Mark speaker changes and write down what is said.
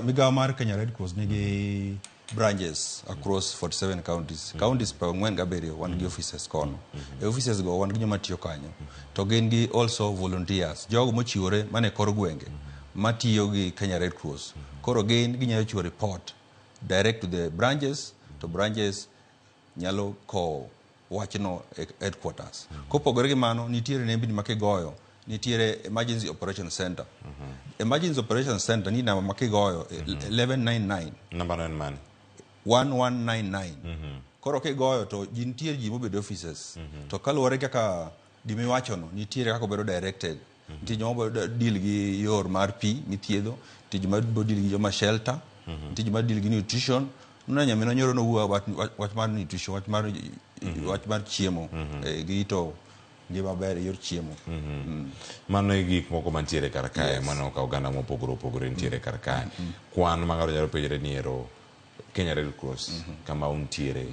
Speaker 1: Migawo mar Kenya Red Cross nigi branches across 47 counties. Counties 47 wan gi offices kono. E offices go wan gi joma tiyo kanyo. To gin gi also volunteers, jogo mochiwore mane kor gwenge matiyo gi Kenya Red Cross. Koro gin ginyalo chiwo report direct to the branches to branches nyalo kowo wachno e headquarters. Kopogore gi mano, nitiere nembni ma kigoyo, nitiere emergency operation center. Emergency operation center ni namba ma kigoyo 1199.
Speaker 2: Namba no en mane?
Speaker 1: 1199. Koro kigoyo to ji nitie ji mobedo offices. To kaluwore kaka gimiwachono, nitiere kaka obedo directed. Nitie joma bodo deal gi yor mar pi mithiedho, nitie joma bo deal gi joma shelter, nitie joma deal gi nutrition. Nuna nyaminwa nyoro nowuoyo wach mar nutrition, wach mar chiemo, girito ngima maber e yor chiemo.
Speaker 2: Mano e gik moko mantiere kar kae. Mano ka oganda mopogore opogore nitiere kar kae. Kwan ma ng'ato nyalo penjore ni ero Kenya Red Cross kama untiere.